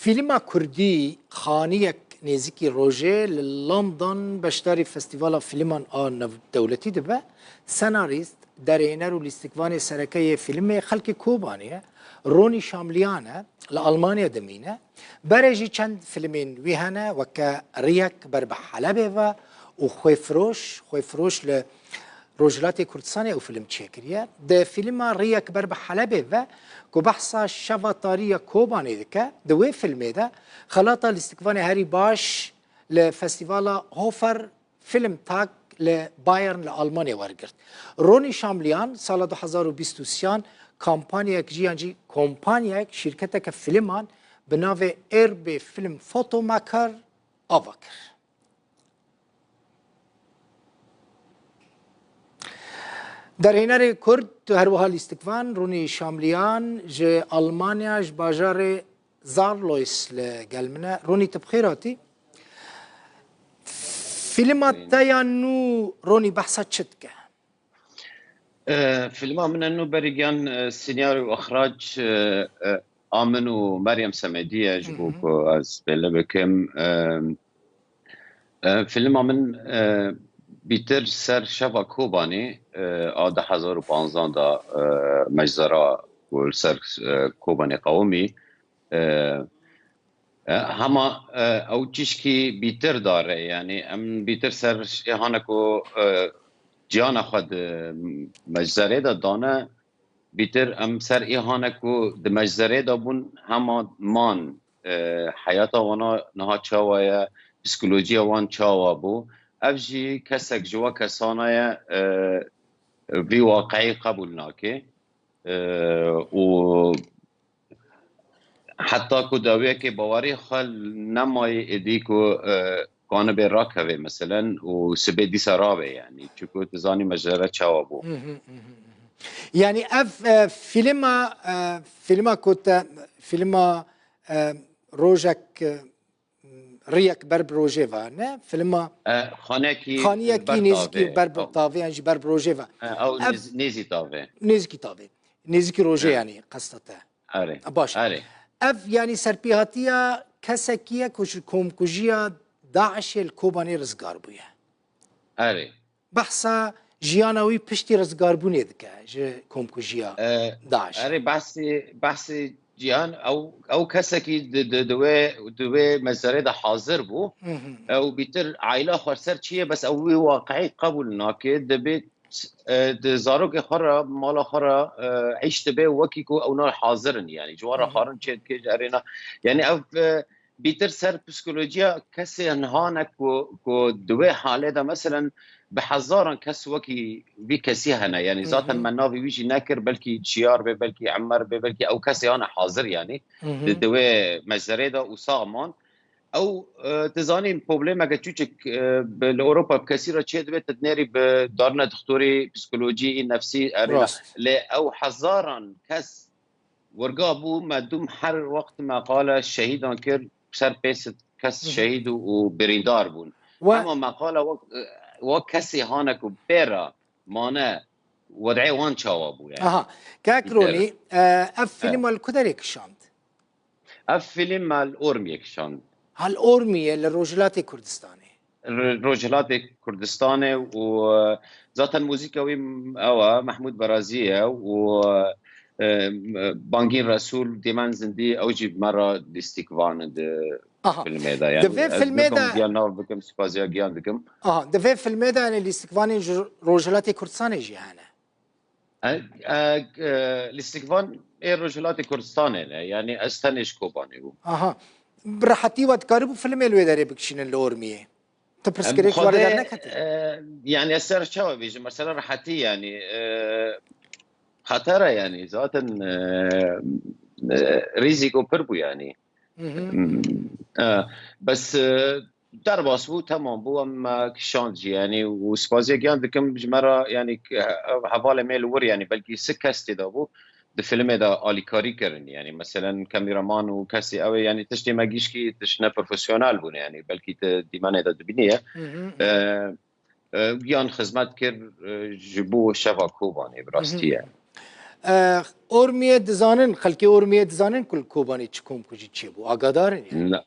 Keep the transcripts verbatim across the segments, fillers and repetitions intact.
Fîlma kurdî Xaniyek nêzîkî rojê li London beşdarî Festîvala Fîlman a Navdewletî dibe. Senarîst, derhêner û lîstikvanê sereke yê fîlmê xelkê Kobanê ye. Ronî Şamliyan e, li Almanya dimîne. Berê jî çend fîlmên wî hene, weke Riyek ber bi Helebê ve û Xwêfiroş, Xwêfiroş li Rojhilatê Kurdistanê ew fîlm çêkiriye. Di fîlma Riyek ber bi Helebê ve ku behsa şeva tarî ya Kobanê dike, di wê fîlmê de xelata lîstikvanê herî baş li Festîvala Hofer Filmtag li Bayern li Almanyê wergirt. Ronî Şamliyan sala du hezar û bîst û sêyan kampanyayek jî yan jî kompanyayek, şîrketeke fîlman bi navê Erbe Film Fotomaker ava kir. Derhênerê Kurd, her wiha lîstikvan Ronî Şamliyan ji Almanya, ji bajarê Saarlouis li gel min e. Ronî, tu bi xêr hatî. Fîlma te ya nû, Ronî, behsa çi dike? E, fîlma min e nû berî giyan, e, sînyar û ixrac, e, e, a min û Meryem Semedî ye, ji bo Hı hı. ku ez bêle bikim. E, e, fîlma min, e, bîtir ser şeva Kobanê, e, a du hezar û panzdan de, e, meczera ku li ser, e, Kobanê qewimî, e, E, hema, e, ew çîşkî bîtir dare, yanî em bîtir ser êhane ku, e, ciyana xwe di meczerê de dane, bîtir em ser êhane ku di meczerê de bûn hema man, e, heyata wana niha çawa ye, psîkolojiya wan çawa bû. Ev jî kesek ji we kesana ye, e, vî waqeyî qebûl nake. E, û heta ku dawiyekê bawerî xwe nemayê êdî ku, e, kanibe rakeve meselen û sibê dîsa rabe, yanî çiku tu zanî mecere çawa bû. Hı hı, hı hı, hı hı. Yanî ev, e, fîlma, e, fîlma ku te, fîlma, e, rojek, e, Riyek ber bi rojê ve, ne? Fîlma E, xanekî Xaniyekî ber nêzîkî tavê. Ber bi tavê, yan jî ber bi rojê ve. E, ew Ev nêz-, nêzî tavê. Nêzîkî tavê. Nêzîkî rojê E. yanî qesta te. Erê. Baş. Erê. Ev yanî serpêhatiya kesekî ye ku ji komkujiya DAIŞê li Kobanê rizgar bûye. Erê. Behsa jiyana wî piştî rizgarbûnê dike ji komkujiya E, DAIŞ. Erê, behsê, behsê ciyan, ew, ew kesekî di, di, di wê, di wê mezerê de hazir bû. Hı hı. Ew bîtir aîla xwe ser çi ye, bes ew wî waqeyî qebûl nake. Dibê, e, di zarokê xwe re, mala xwe re, e, îş dibe wekî ku ewna hazir in, yanî ji wan re Hı hı. xwarin çêdike, ji erê na. Yanî ev, e, bîtir ser psîkolojiya kesê niha ne ku, ku di wê halê de, meselen, bi hezaran kes wekî vî kesî hene. Yanî Hı zaten hı. me navê wî jî nekir, belkî Çiyar be, belkî Emer be, belkî ew kesê hane hazir, yanî Hı hı. di, di wê mezerê de û sax man. Ew, e, tu zanî, problemeke çûçik, e, bi, li Ewropa bi kesî re çêdibe, tu dinêrî bi darine dixtorî, psîkolojî, nefsî, erê na. Rast. Lê ew hezaran kes wirga bû, me dûm her wext me qala şehîdan kir, ser pênc sed kes Hı hı. şehîd û, û birîndar bûn. We Hema me qala wek, wek kesê hane ku bêra mane, wed'ê wan çawa bû yani? Aha. Kek Bîtir. Ronî, e, ev E. fîlma li ku derê kişand? Ev fîlm me li Ormiyê kişand. Ha, li Ormiyê, li Rojhilatê Kurdistanê. Ro-, Rojhilatê Kurdistanê û, e, zaten muzîka wî ew e, Mehmûd Berazî ye û, e, Bangîn Resûl, Dîmen Zindî, ew jî bi me re lîstikvan in di Aha. filmê de. Di Yani vê ez filmê nikom de giyan nav bikim, spaziya giyan dikim. Aha, di vê filmê de, yani, lîstikvanên ji Rojhilatê Kurdistanê jî hene. E, e, e, lîstikvan ê Rojhilatê Kurdistanê ne. Yani ez tenê ji Kobanê bûm. Aha. Bi rehetî we dikaribû filmê li wê derê bikişînin li Ormiyê? Tu Em, pirsgirêk ji we re Xwedê, derneketî? e, yani ez ser çawa bêjim? Mesela rehetî yani, e, xeter e yani. Zaten, e, e, rîzîko pir bû yani. Hı hı. Hmm, e, bes, e, derbas bû, temam bû, em, e, kişand jî, yani, û spasiya giyan dikim ji me re, yani, k-, e, hevalê me li wir, yani, belkî sih kes tê de bû, di filmê de alîkarî kirin, yani, meselen, kameraman û kesê ew ê, yani, tiştê me gişkî tişt ne profesyonel bûne, yani, belkî tu dîmenê de dibînî ye. Hı hı, hı. E, e, yan xizmet kir, e, ji bo şeva Kobanê, bi rastî ye. Hı hı. E, Ormiyê dizanin, xelkê Ormiyê dizanin ku li Kobanê çi komkujî çêbû. Agadar in yani. Ne.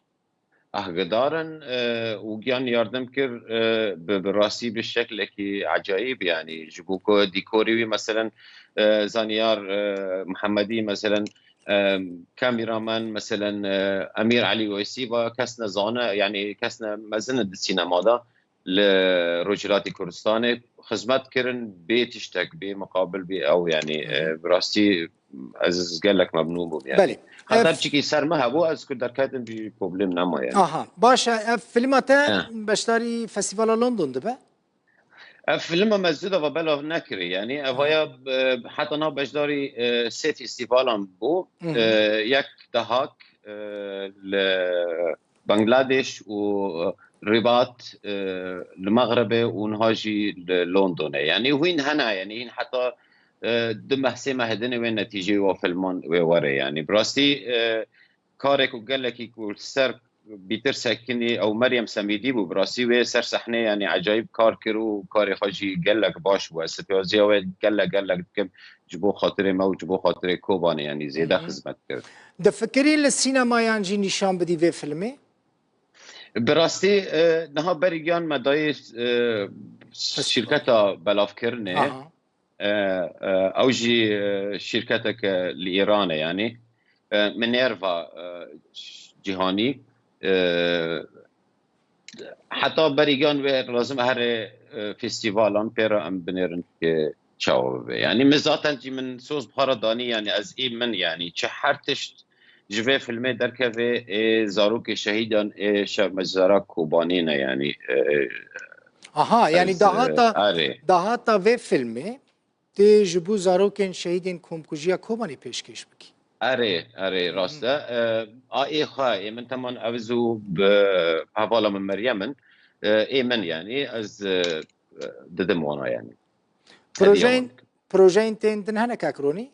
Ahgedar in, e, û giyan yardim kir, e, bi, bi rastî bi şeklekî ecayîb yani. Ji bo ku dîkorî wî, meselen, e, Zaniyar, e, Muhemedî, meselen, e, kameraman, meselen, e, Emîr Elî Weysî ve kes ne zane, yani kes ne mezin in di sînema de. Li Rojhilatê Kurdistanê xizmet kirin bê tiştek, bê muqabil, bê ew, yani, e, bi rastî ez gelek memnûn bûm, yani. Belê. Heta Ev- çikî ser me hebû, ez ku derketim jî problem nema, yani. Aha. Baş e, ev filma te Ha. beşdarî Festîvala London dibe? Ev filma me zû de ve belav nekirî, yani. Ev aya, e, heta nav beşdarî, e, sê festîvalan bû. Hı hı. E, yek Dahak, e, li Bangladeş û Ribat, e, li Mexribê û niha jî li Londonê. Yani hûn hene, yani hîn heta, e, du meh, sê meh dinê wê netîceyê wa filman wê were, yani. Bi rastî, e, karê ku gelekî ku ser bîtir sekinî ew Meryem Semîdî bû, bi rastî wê ser sehnê, yani, ecayîb kar kir û karê xwe jî gelek baş bû. Ez sipaziya wê gelek, gelek dikim ji bo xatirê me û ji bo xatirê Kobanê, yani, zêde Hı hı. xizmet kir. Difikirî li sînemayan jî nîşan bidî vê filmê? Bi rastî, e, niha berî giyan me dayê, e, şîrketa belavkirinê. Aha. E, e, ew jî, e, şîrketeke li Îranê, yani. E, Minerva, e, Cîhanî. E, heta berî giyan wê lazim herê, e, festîvalan pê re em binêrin ki çawa bibe. Yani min zaten jî min soz bi xwe re danî, yani ez ê min, yani çi her tişt ji vê filmê derkeve, ê zarokê şehîdan, ê şermezara Kobanê ne, yani, e, Aha, yani ez, dahata, e, erê. Dahata vê filmê tê ji bo zarokên şehîdên komkujiya Kobanê pêşkêş bikî. Erê, erê, rast e. E, a ê xwe, ê min teman ev zû bi hevala min Meryem in. E, ê min, yani, ez, e, didim wana, yani. Projeyên, Hediya wan. Projeyên tên din hene, kak Ronî?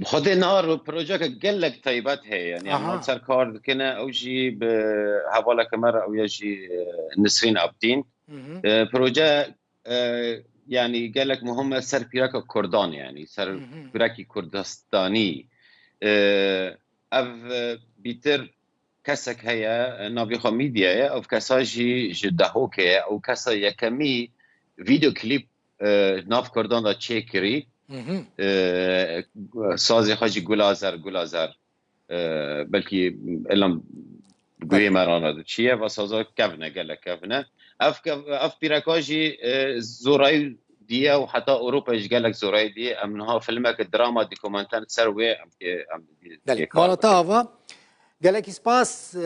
Bi xwedê niha ro-, projeke gelek taybet heye, yani. Em Aha. ser kar dikine, ew jî bi hevaleke me re, ew ya jî, e, Nisrîn Abdîn. Hı hı. E, proje, e, yani, gelek muhim e ser pîreka Kurdan, yani, ser Hı hı. kurekî Kurdistanî. E, ev, e, bîtir kesek heye, e, navê xwe Mîdya ye, ev kesa jî ji Dehokê ye, ew kesa yekemî vîdeo klîp, e, nav Kurdan de çêkirî. Hı hı. E, sazê xwe jî Gulazer, Gulazer. E, belkî elam guhê me rana diçiye, va saza kevne, gelek kevne. Ev kev-, ev pîreka jî, e, zorayî diye û heta Ewropa jî gelek zorayî diye. Em niha filmeke drama dokumenter ser wê em, em, Belê, ê kar mala te bikin. Ava. Gelekî spas, e,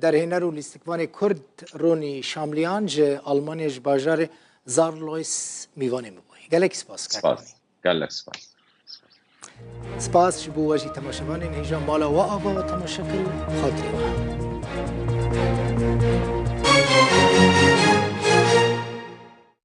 derhêner û lîstikvanê Kurd Ronî Şamliyan ji Almanya, ji bajarê Saarlouis mîvanê min bûye. Gelekî spas, kak Ronî. Spas. Gelek spas. Spas ji bo we jî temaşevanên hêja mala we ava we temaşe kir û xatirê we.